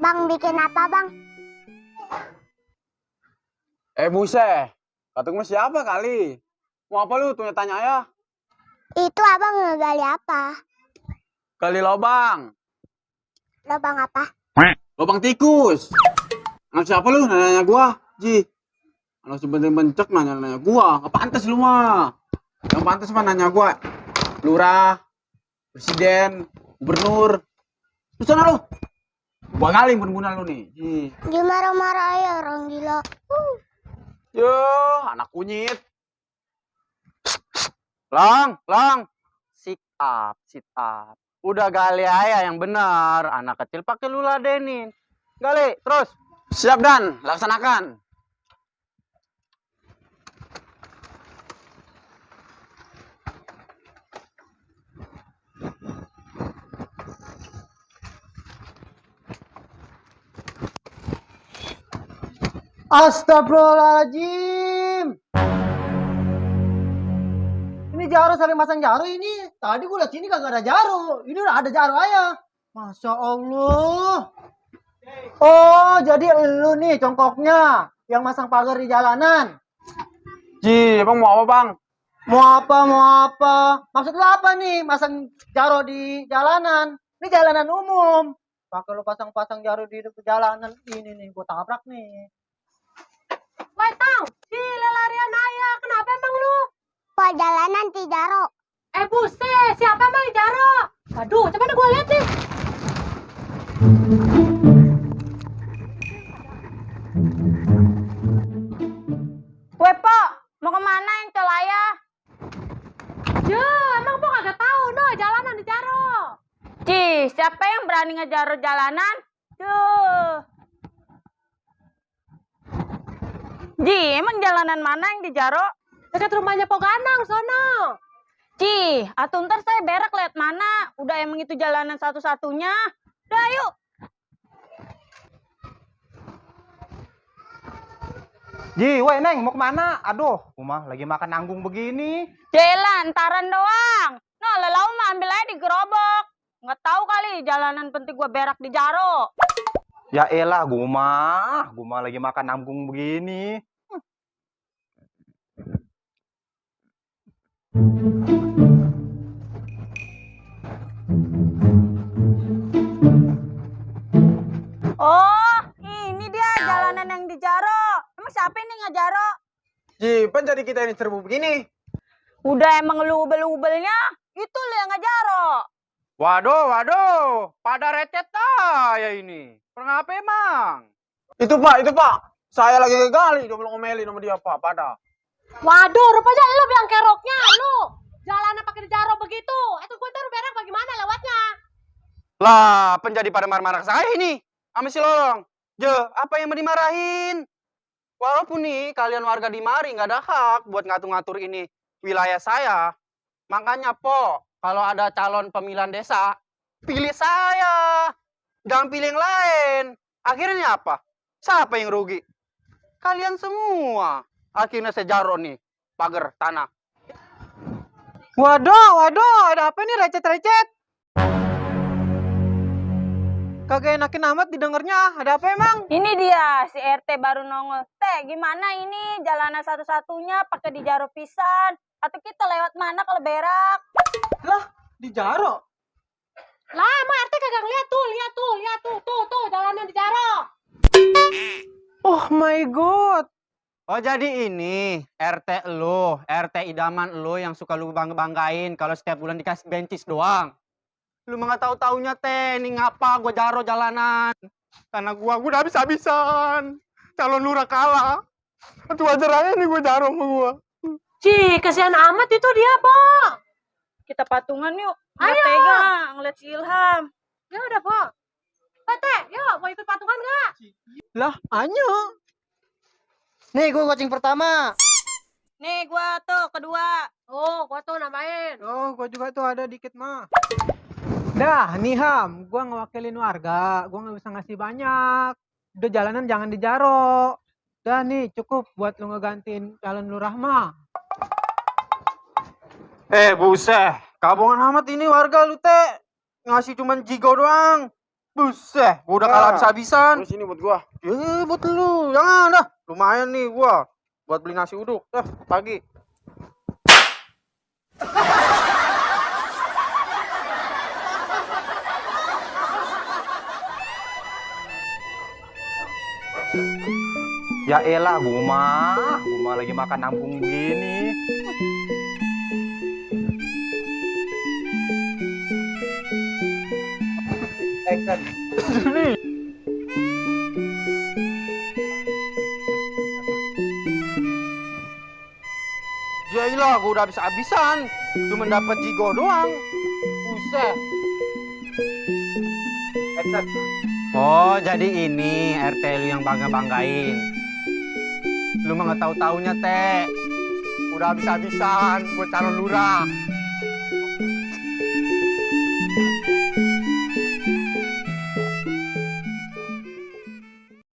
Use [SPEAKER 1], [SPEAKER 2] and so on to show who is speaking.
[SPEAKER 1] Abang bikin apa, Bang?
[SPEAKER 2] Buset, katanya siapa kali? Mau apa lu tanya ya?
[SPEAKER 1] Itu Abang ngegali apa?
[SPEAKER 2] Gali lobang.
[SPEAKER 1] Lubang apa?
[SPEAKER 2] Lobang tikus. Anak siapa lu nanya gua? Ji. Anak sebentar bencek nanya gua. Nggak pantas lu mah. Yang pantas mah nanya gua. Lurah, presiden, gubernur. Lu sana lu. Gua galing bener-bener lu nih. Ji.
[SPEAKER 1] Dia marah-marah ya orang gila.
[SPEAKER 2] Yo, anak kunyit. Lang. Sit up. Udah gali aja yang benar. Anak kecil pakai lu ladenin. Gali, terus. Siap Dan, laksanakan.
[SPEAKER 3] Astagfirullahaladzim. Ini Jaro sampai masang Jaro ini. Tadi gue liat sini kagak ada Jaro. Ini udah ada Jaro aja. Masya Allah. Oh, jadi lu nih congkoknya yang masang pagar di jalanan.
[SPEAKER 2] Ji, Bang mau apa, Bang?
[SPEAKER 3] Mau apa? Maksud lu apa nih masang Jaro di jalanan? Ini jalanan umum. Pakai lu pasang-pasang Jaro di jalanan. Ini nih, gue tabrak nih.
[SPEAKER 4] Woi Tang, larian ayah, kenapa emang lu?
[SPEAKER 1] Pak jalanan di Jaro.
[SPEAKER 4] Buset, siapa emang di Jaro? Aduh, coba deh gue lihat nih.
[SPEAKER 5] Weh, Pok, mau kemana yang celaya?
[SPEAKER 4] Ya, emang Pok kagak tahu no jalanan di Jaro.
[SPEAKER 5] Cih, siapa yang berani ngejar jalanan? Duh. Ji, emang jalanan mana yang di Jaro?
[SPEAKER 4] Dekat rumahnya Pok Ganang, sono.
[SPEAKER 5] Cih, atuh ntar saya berak lihat mana. Udah emang itu jalanan satu-satunya. Udah, yuk.
[SPEAKER 3] Ji, woi Neng, mau kemana? Aduh, rumah lagi makan nanggung begini.
[SPEAKER 5] Jela, ntaran doang. No, lelau mah ambil aja di gerobak. Nggak tahu kali jalanan penting gua berak di Jaro.
[SPEAKER 3] Ya elah, gua mah lagi makan nanggung begini.
[SPEAKER 5] Oh, ini dia jalanan yang di Jaro. Emang siapa ini ngejaro?
[SPEAKER 2] Ji, pan jadi kita ini serbu begini.
[SPEAKER 5] Udah emang lu ubel-ubelnya, itu lu yang ngejaro.
[SPEAKER 2] Waduh, pada recet ya ini. Kenapa emang? Itu Pak. Saya lagi gali, dia belum ngomelin sama dia, Pak, pada.
[SPEAKER 4] Waduh, rupanya lu biang keroknya, lu. Jalanan pakai di Jaro begitu. Atau gue taruh berak bagaimana lewatnya?
[SPEAKER 2] Lah, penjadi pada marah-marah saya ini. Sama si Lolong. Apa yang mau dimarahin? Walaupun nih, kalian warga di mari nggak ada hak buat ngatur-ngatur ini wilayah saya. Makanya, Po, kalau ada calon pemilihan desa, pilih saya. Jangan pilih yang lain. Akhirnya apa? Siapa yang rugi? Kalian semua. Akhirnya saya jaro nih, pagar tanah.
[SPEAKER 3] Waduh, ada apa nih recet-recet? Kagak enakin amat didengarnya. Ada apa emang?
[SPEAKER 5] Ini dia, si RT baru nongol. Teh, gimana ini jalanan satu-satunya pakai di Jaro pisan? Atau kita lewat mana kalau berak?
[SPEAKER 3] Lah, di Jaro.
[SPEAKER 4] Lah, emang RT kagak ngeliat tuh, lihat tuh, jalanan di Jaro.
[SPEAKER 3] Oh my god.
[SPEAKER 2] Oh jadi ini RT lo, RT idaman lo yang suka lu banggain kalau setiap bulan dikasih bencis doang. Lu mah nggak tahu-taunya teh, ini ngapa gua jaro jalanan. Karena gua udah habis-habisan. Calon lurah kalah. Itu wajar aja nih gua jaro sama gua.
[SPEAKER 4] Cih, kasihan amat itu dia, Pak.
[SPEAKER 5] Kita patungan yuk. Nggak
[SPEAKER 4] Ayo.
[SPEAKER 5] tega ngeliat si Ilham.
[SPEAKER 4] Ya udah, Pak. Teh, yuk, mau ikut patungan nggak?
[SPEAKER 3] Lah, anyo. Nih, gue kucing pertama.
[SPEAKER 5] Nih gua tuh kedua.
[SPEAKER 4] Oh, gua tuh nambahin.
[SPEAKER 3] Oh, gue juga tuh ada dikit mah. Dah, nih Ham, gue ngewakilin warga, gue nggak bisa ngasih banyak. Udah jalanan jangan di Jaro. Udah nih, cukup buat lu ngegantiin calon lurah mah.
[SPEAKER 2] Buset, kabongan amat ini warga lu teh. Ngasih cuman jigo doang. Buset, gua udah kalah
[SPEAKER 6] Nah.
[SPEAKER 2] habis-habisan.
[SPEAKER 6] Terus ini buat gua.
[SPEAKER 2] Ya, buat lu. Jangan dah. Lumayan nih gua buat beli nasi uduk. Dah, pagi. Ya elah, gua mah lagi makan nanggung begini.
[SPEAKER 3] Action.
[SPEAKER 2] Jailah, gua udah habis-habisan. Cuma dapat jigo doang. Buset.
[SPEAKER 3] Action.
[SPEAKER 2] Oh, jadi ini RT lu yang bangga-banggain. Lu mah nggak tahu-taunya, Teh. Udah habis-habisan buat calon lurah.